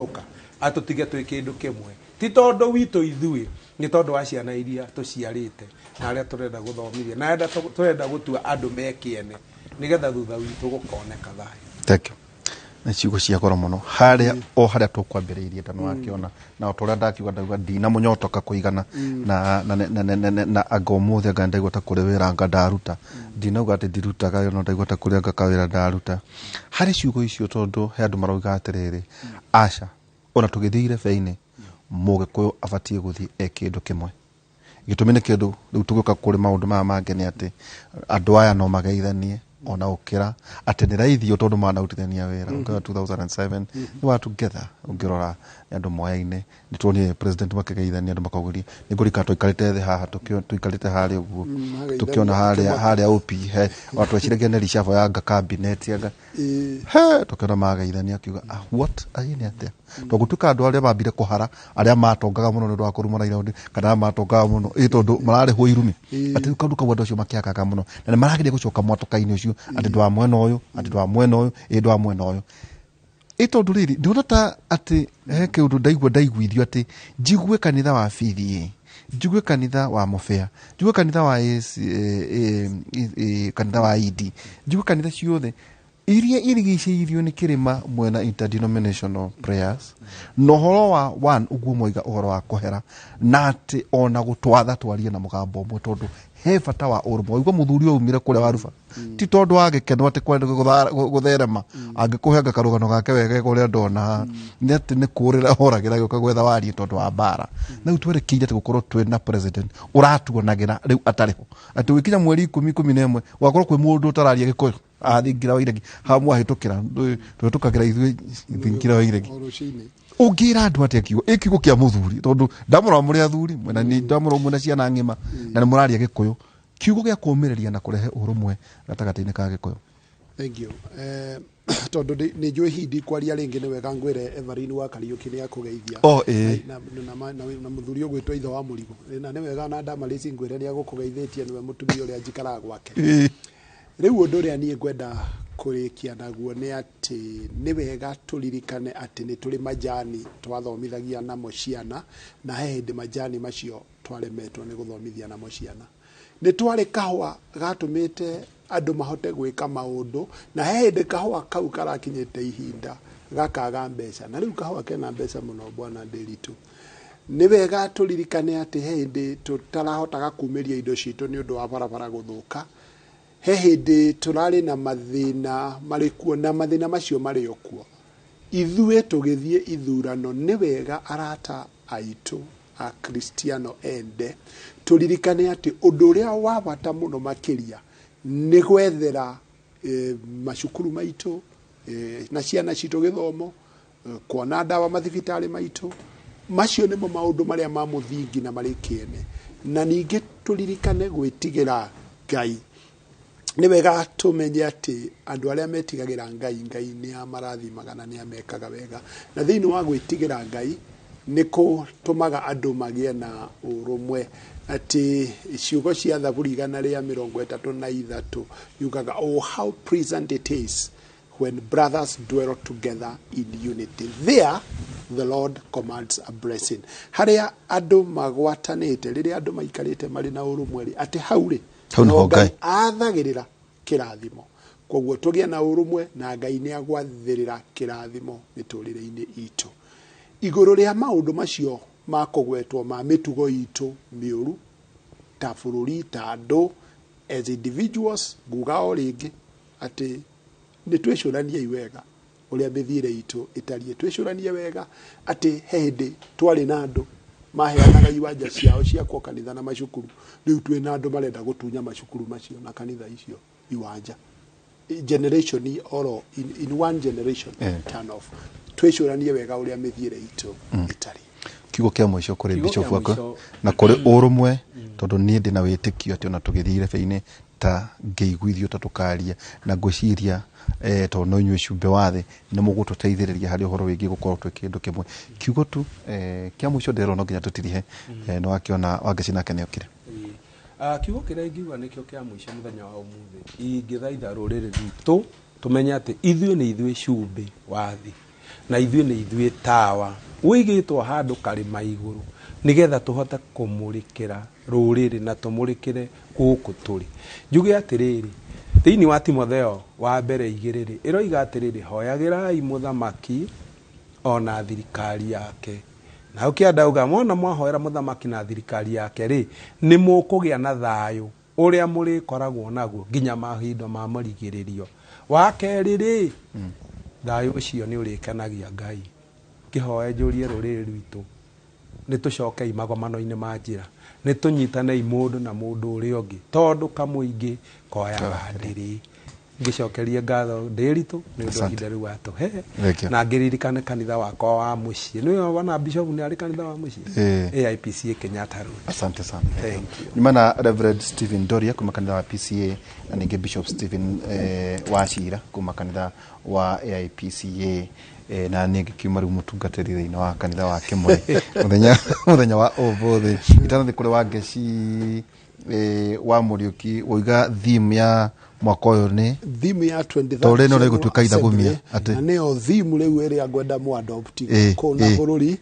Ũka atũtige twĩ kĩndũ kĩmwe, ti tondũ witũ ithuĩ, nĩ tondũ wa ciana iria tũciarĩte na arĩa tũrenda gũthomithia na arĩa tũrenda gũtua andũ me kĩene, nĩgetha thutha witũ gũkoneka thayũ. Thank you. Nĩ ciugo cia goro mũno harĩa o harĩa tũkwambĩrĩirie ta nĩwakĩona na o ta ũrĩa ndakiuga, ndauga ndina mũnyotoka kũigana na anga ũmũthĩ anga ndaigua ta kũrĩ wĩra anga ndaruta. Ndinauga atĩ ndirutaga, no ndaigua ta kũrĩ anga kawĩra ndaruta harĩ ciugo icio, tondũ he andũ marauga atĩrĩrĩ, aca, ona tũgĩthiĩ irebe-inĩ, Mũgĩkũyũ abatiĩ gũthiĩ e kĩndũ kĩmwe. Gĩtũmi nĩ kĩndũ rĩu tũgĩũka kũrĩ maũndũ maya mangĩ nĩ atĩ andũ aya no mageithanie ona ũkĩra atĩ nĩ raithi o tondũ manarutithania wĩra. Ũngĩrora 2007 nĩ wa together, ũngĩrora nĩ andũ moyaine. Nĩ tuonire president makĩgeithania, andũ makaugeria. Nĩ ngũririkana tũikarĩte thĩ haha, tũikarĩte harĩa ũguo, tũkĩona harĩa OP he ona tweciragia nĩ reshuffle ya anga cabinet anga he tũkĩona mageithania, akiuga, "Ah, what aĩ nĩ atĩa?" Tondũ gũtuĩka andũ arĩa mambire kũhara, arĩa matongaga mũno nĩ ũndũ wa kũruma Raila Odinga, kana arĩa matongaga mũno ĩ tondũ mararĩhwo irumi, atĩ rĩu kaũndũ kau andũ acio makĩagaga mũno na nĩ marageria gũcoka mwatũka-inĩ ũcio atĩ ndwa mwena ũyũ, atĩ ndwa mwena ũyũ, ĩ ndwa mwena ũyũ. Ĩ tondũ rĩrĩ, ndĩrona ta atĩ he kĩũndũ ndaigua ndaiguithio atĩ njigue kanitha wa PDA, njigue kanitha wa Mũbĩa, njigue kanitha wa AC, kanitha wa ED, njigue kanitha ciothe iria irigicĩirio nĩ kĩrĩma mwena interdenominational prayers na ũhoro wa one ũguo moiga ũhoro wa kũhera na atĩ ona gũtwatha twarie na mũgambo ũmwe, tondũ he bata wa ũrũmwe. Waigua mũthuri ũyũ aumire kũrĩa wa Ruba, ti tondũ wa gĩkeno atĩ kwenda gũtherema, angĩkũhenga karũgano gake wega ũrĩa ndona nĩ atĩ nĩ kũrĩra oragĩra gĩũka gwetha warie tondũ wa mbara. Na rĩu twerekeire atĩ gũkorwo twĩ na president ũratuonagĩra rĩu atarĩ ho, atĩ ũgĩkinya mweri 10, 11, gwakorwo kwĩ mũndũ ũtararia Gĩkũyũ athingira wa iregi haha mwahĩtũkĩra, tũhĩtũkagĩra ithuĩ thingira wa iregi. O rũcinĩ. Ũngĩra andũ atĩa kiugo ĩ kiugo kĩa mũthuri, tondũ ndamũrora mũrĩ athuri mwena nĩ ndamũrora mwena ciana ng'ima na nĩ mũraria Gĩkũyũ, kiugo gĩa kũũmĩrĩria na kũrehe ũrũmwe gatagatĩ-inĩ ka Gĩkũyũ? Thank you. Tondũ nĩ njũĩ hindi kwaria rĩngĩ, nĩ wega ngwĩre Everin wa Kariũki nĩ akũgeithia. Oh, ĩĩ. Na mũthuri ũgwĩtwo ithe wa mũrigo. Na nĩ wega na Damarisi ngwĩre nĩ agũkũgeithĩtie, nĩwe mũtumia ũrĩa njikaraga gwake. Rĩu ũndũ ũrĩa niĩ ngwenda kũrĩkia naguo nĩ atĩ nĩ wega tũririkane atĩ nĩ tũrĩ majani twathomithagia namo ciana, na he hĩndĩ majani macio twaremetwo nĩ gũthomithia namo ciana. Nĩ twarĩ kahũa gatũmĩte andũ mahote gwĩka maũndũ, na he hĩndĩ kahũa kau karakinyĩte ihinda gakaga mbeca, na rĩu kahũa kena mbeca mũno. Bwana Ndĩritũ, nĩ wega tũririkane atĩ he hĩndĩ tũtarahotaga kumĩria indo citũ nĩ ũndũ wa barabara gũthũka. He hĩndĩ tũrarĩ na mathĩna marĩ kuo, na mathĩna macio marĩ o kuo. Ithuĩ tũgĩthiĩ ithurano, nĩ wega arata aitũ Akristiano ende tũririkane atĩ ũndũ ũrĩa wa bata mũno makĩria nĩ gwethera macukuru maitũ na ciana citũ gĩthomo, kuona ndawa mathibitarĩ maitũ. Macio nĩmo maũndũ marĩa ma mũthingi na marĩ kĩene. Na ningĩ tũririkane gwĩtigĩra Ngai. Nĩ wega tũmenye atĩ andũ arĩa metigagĩra Ngai, Ngai nĩ amarathimaga na nĩ amekaga wega. Na thĩinĩ wa gwĩtigĩra Ngai nĩ kũtũmaga andũ magĩe na ũrũmwe, atĩ ciugo cia Thaburi 133 yugaga, "Oh, how pleasant it is when brothers dwell together in unity. There the Lord commands a blessing." Harĩa andũ magwatanĩte, rĩrĩa andũ maikarĩte marĩ na ũrũmwe rĩ, atĩ hau rĩ, Hau nĩho Ngai athagĩrĩra kĩrathimo. Koguo tũgĩe na ũrũmwe na Ngai nĩ agwathĩrĩra kĩrathimo mĩtũrĩre-inĩ itũ. Igũrũ rĩa maũndũ macio ma kũgwetwo ma mĩtugo itũ mĩũru ta bũrũri, ta andũ, as individuals, nguga o rĩngĩ atĩ nĩ twĩcũraniei wega ũrĩa mĩthiĩre itũ ĩtariĩ. Twĩcũranie wega atĩ he hĩndĩ twarĩ na andũ maheanaga iwanja ciao ciakwo kanitha na macukuru. Rĩu twĩ na andũ marenda gũtunya macukuru macio na kanitha icio iwanja, generation oro in one generation. Turn off. Twĩcũranie wega ũrĩa mĩthiĩre itũ ĩtariĩ. Kiugo kĩa mũico kũrĩ Kiugo kĩa bishop wakwa na kũrĩ ũrũmwe, tondũ niĩ ndĩna wĩtĩkio atĩ ona tũgĩthiĩ irebe-inĩ ta ngĩiguithio ta tũkaria na ngwĩciria, tondũ no inyuĩ cumbĩ wa thĩ nĩ mũgũtũteithĩrĩria harĩ ũhoro wĩgiĩ gũkorwo twĩ kĩndũ kĩmwe. Kiugo tu kĩa mũico, ndĩrerwo no nginya tũtirihe. Nĩ wakĩona Wangeci nake nĩ okire. Ĩĩ. Ah, kiugo kĩrĩa ingiuga nĩkĩo kĩa mũico mũthenya wa ũmũthĩ, ingĩthaitha rũrĩrĩ rwitũ tũmenye atĩ ithuĩ nĩ ithuĩ cumbĩ wa thĩ. Na ithuĩ nĩ ithuĩ tawa ũigĩtwo handũ karĩma igũrũ nĩgetha tũhote kũmũrĩkĩra rũrĩrĩ na tũmũrĩkĩre gũkũ tũrĩ. Njuge atĩrĩrĩ, thĩinĩ wa Timotheo wa mbere igĩrĩ rĩ, ĩroiga atĩrĩrĩ, hoyagĩrai mũthamaki ona thirikari yake. Na hau kĩandauga mwona mwahoera mũthamaki na thirikari yake rĩ, nĩ mũkũgĩa na thayũ ũrĩa mũrĩkoragwo naguo nginya mahinda ma marigĩrĩrio. Wa kerĩ rĩ, thayũ ũcio nĩ ũrĩkenagia Ngai. Ngĩhoe njũrie rũrĩrĩ rwitũ nĩ tũcokei magomano-inĩ ma njĩra, nĩ tũnyitanei mũndũ na mũndũ ũrĩa ũngĩ, tondũ kamũingĩ koyaga ndĩrĩ. Ngĩcokerie ngatho Ndĩritũ nĩ ũndũ wa Asante. ihinda rĩu watũhe, Thank you. na ngĩririkane kanitha wakwa wa mũciĩ. Nĩwe wana bishop nĩ arĩ kanitha wa mũciĩ AIPCA Kenyatta Road. Asante sana. Thank you. Nyuma na Reverend Stephen Doria kuma kanitha wa PCA na ningĩ Bishop Stephen Wachira kuma kanitha wa AIPCA, na niĩ ngĩkiuma rĩu mũtungatĩri thĩinĩ wa kanitha wa Kĩmũrĩ mũthenya wa ũmũthĩ. Itanathiĩ kũrĩ Wangeci wa Mũriũki, woiga theme ya mwaka ũyũ nĩ Theme ya 23rd Tondũ rĩrĩ no General rĩgũtuĩka ithagumia, Assembly, atĩ- na nĩyo theme rĩu ĩrĩa ngwenda mũ-adopt kũu na bũrũri.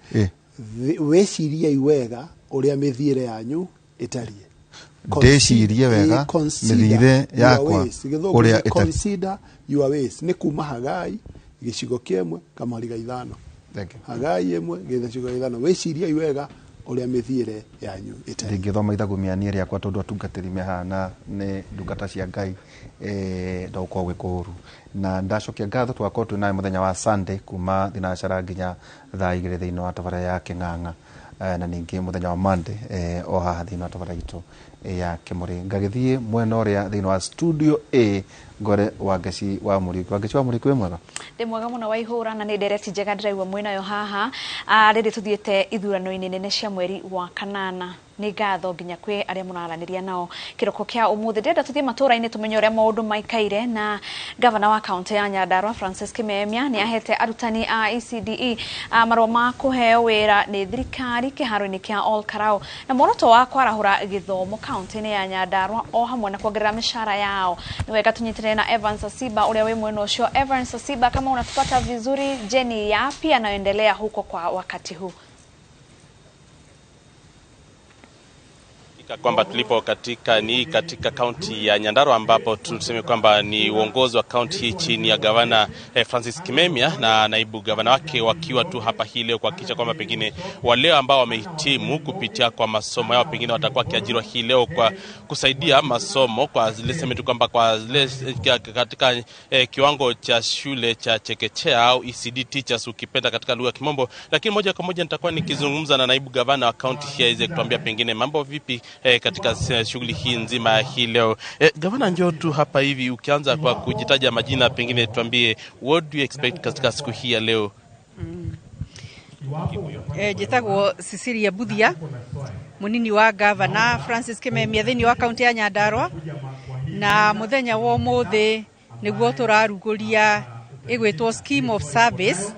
Wĩciriei wega ũrĩa mĩthiĩre yanyu ĩtariĩ. Ndĩcirie wega Consider mĩthiĩre your yakwa ways. Gĩthũngũ ũrĩa nĩ ĩtariĩ. Consider your ways nĩ kuma Hagai gĩcigo kĩmwe kamũhari ga 5. Thank you. Hagai 1 gĩcigo gĩa 5, wĩciriei wega ũrĩa mĩthiĩre yanyu ĩtariĩ. Ndingĩthoma ithagumia niĩ rĩakwa tondũ atungatĩri mehana nĩ ndungata cia Ngai, ndagũkorwo gwĩ kũũru. Na ndacokia ngatho, tũgakorwo twĩ nawe mũthenya wa Sunday kuma thinacara nginya thaa 2 thĩinĩ wa tabarĩra ya Kĩng'ang'a, na ningĩ mũthenya wa Monday, o haha thĩinĩ wa tabarĩra itũ ya Kĩmũrĩ. Ngagĩthiĩ mwena ũrĩa thĩinĩ wa studio A ngore Wangeci wa Mũriũki. Wangeci wa Mũriũki, wĩ mwega? Ndĩ mwega mũno Waihũra, na nĩ ndereti njega ndĩraigua mwĩnayo haha. Rĩrĩ tũthiĩte ithurano-inĩ nene cia mweri wa kanana. Nĩ ngatho nginya kwĩ arĩa mũraranĩria nao kĩroko kĩa ũmũthĩ. Ndĩrenda tũthiĩ matũũra-inĩ tũmenye ũrĩa maũndũ maikaire, na gavana wa kaũntĩ ya Nyandarua Francis Kimemia nĩ ahete arutani a ECDE marũa ma kũheo wĩra nĩ thirikari kĩharo-inĩ kĩa Ol Kalou, na muoroto wa kwarahũra gĩthomo kaũntĩ-inĩ ya Nyandarua o hamwe na kuongerera mĩcara yao. Nĩ wega tũnyitĩrĩre na Evans Asiba ũrĩa wĩ mwena ũcio. Evans Asiba, kama unatupata vizuri, je, ni yapi yanayoendelea huko kwa wakati huu? Kwamba tulipo katika ni katika kaunti ya Nyandarua ambapo tuseme kwamba ni uongozi wa kaunti hii chini ya gavana Francis Kimemia na naibu gavana wake wakiwa tu hapa hii leo kuhakikisha kwamba pengine wale ambao wamehitimu kupitia kwa masomo yao pengine watakuwa wakiajiriwa hii leo kwa kusaidia masomo kwa zile sema tu kwamba kwa zile katika kiwango cha shule cha chekechea au ECD teachers ukipenda katika lugha ya Kimombo. Lakini moja kwa moja nitakuwa nikizungumza na naibu gavana wa kaunti hii aweze kutuambia pengine mambo vipi katika shughuli hii nzima ya hii leo. Gavana, njoo tu hapa hivi, ukianza kwa kujitaja majina, pengine tuambie what do you expect katika siku hii ya leo? Njĩtagwo Cecilia Buthia, mũnini wa gavana Francis Kimemia thĩinĩ wa kaunti ya Nyandarua, na mũthenya wa ũmũthĩ nĩguo tũrarugũria ĩgwĩtwo scheme of service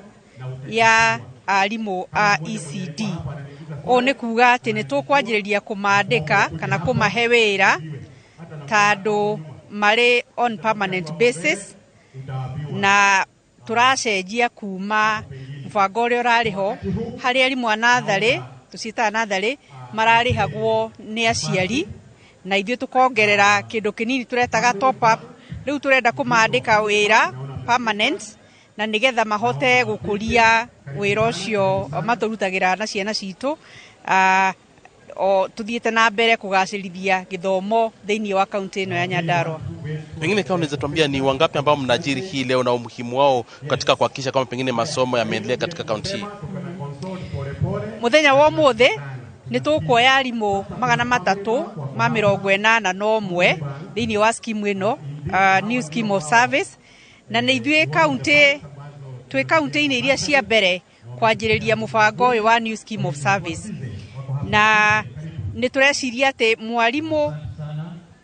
ya arimũ a ECD. Ũũ nĩ kuga atĩ nĩ tũkwanjĩrĩria kũmandĩka kana kũmahe wĩra tondũ marĩ on permanent basis, na tũracenjia kuma mũbango ũrĩa ũrarĩ ho harĩ arimũ a natharĩ, tũciĩtaga natharĩ, mararĩhagwo nĩ aciari, na ithuĩ tũkongerera kĩndũ kĩnini tũretaga top up. Rĩu tũrenda kũmandĩka wĩra permanent na nĩgetha mahote gũkũria wĩra ũcio matũrutagĩra na ciana citũ, o tuthiĩte na mbere kũgacĩrithia gĩthomo thĩinĩ wa kaunti ĩno ya Nyandarua. Pengine kama unaweza tuambia ni wangapi ambao mnaajiri hii leo na umuhimu wao katika kuhakikisha kwamba pengine masomo yameendelea katika kaunti hii? Mũthenya wa ũmũthĩ nĩ tũkuoya arimũ 381 thĩinĩ wa scheme ĩno, new scheme of service, na nĩ ithuĩ kaunti twĩ kaunti-inĩ iria cia mbere kwanjĩrĩria mũbango ũyũ wa new scheme of service, na nĩ tũreciria atĩ mwarimũ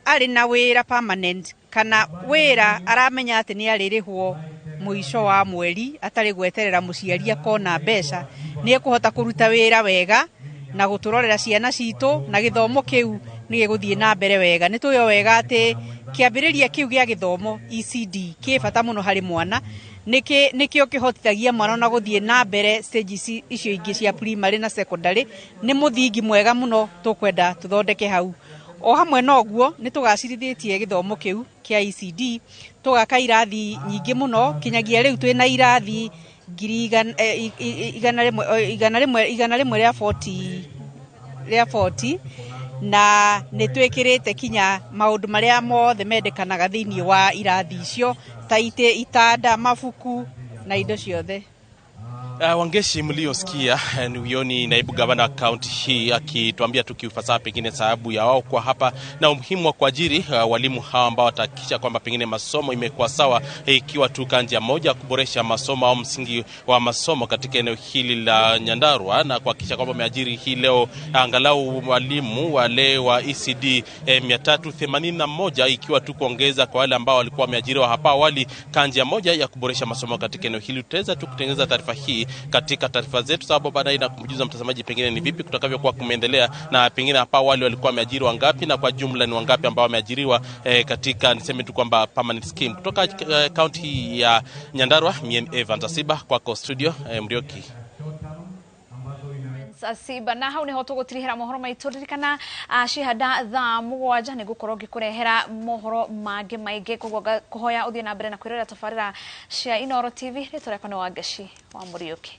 arĩ na wĩra permanent kana wĩra aramenya atĩ nĩ arĩrĩhwo mũico wa mweri atarĩ gweterera mũciari akona mbeca, nĩ ekũhota kũruta wĩra wega na gũtũrorera ciana citũ, na gĩthomo kĩu nĩ gĩgũthiĩ na mbere wega. Nĩ tũĩ wega atĩ kĩambĩrĩria kĩu gĩa gĩthomo ECD kĩ bata mũno harĩ mwana, Nĩkĩo kĩhotithagia mwana ona gũthiĩ na mbere stage icio ingĩ cia primary na secondary. Nĩ mũthingi mwega mũno tũkwenda tũthondeke hau. O hamwe na ũguo, nĩ tũgacĩrithĩtie gĩthomo kĩu kĩa ECD, tũgaka irathi nyingĩ mũno, kinyagia rĩu twĩna irathi ngiri 100, 100 rĩa 40, na nĩ twĩkĩrĩte kinya maũndũ marĩa mothe mendekanaga thĩinĩ wa irathi icio, ta itĩ, itanda, mabuku na indo ciothe. Wangeshi, mliosikia ni huyo ni naibu gavana wa kaunti hii akituambia tu kiufasaha pengine sababu ya wao kwa hapa na umuhimu wa kuajiri walimu hawa ambao watahakikisha kwamba pengine masomo imekuwa sawa, ikiwa tu njia moja ya kuboresha masomo au msingi wa masomo katika eneo hili la Nyandarua, na kuhakikisha kwamba wameajiri hii leo angalau walimu wale wa ECD 381, ikiwa tu kuongeza kwa wale ambao walikuwa wameajiriwa hapa awali, njia moja ya kuboresha masomo katika eneo hili. Tutaweza tu kutengeneza taarifa hii katika taarifa zetu sababu baadaye na kumjuza mtazamaji pengine ni vipi kutakavyokuwa kumeendelea, na pengine hapa awali walikuwa wameajiriwa wangapi na kwa jumla ni wangapi ambao wameajiriwa katika, niseme tu kwamba, permanent scheme. Kutoka kaunti ya Nyandarua, mie Evans Asiba, kwako studio, Mrioki. Asiba, na hau niho tugutirihira mohoro maitu. Ririkana cihanda thaa 7 nĩ ngũkorwo ngĩkũrehera mohoro mangĩ maingĩ, koguo kũhoya ũthiĩ na mbere na kwĩrorera tabarĩra cia Inooro TV. Rĩtwa rĩakwa nĩ Wangeci wa Mũriũki.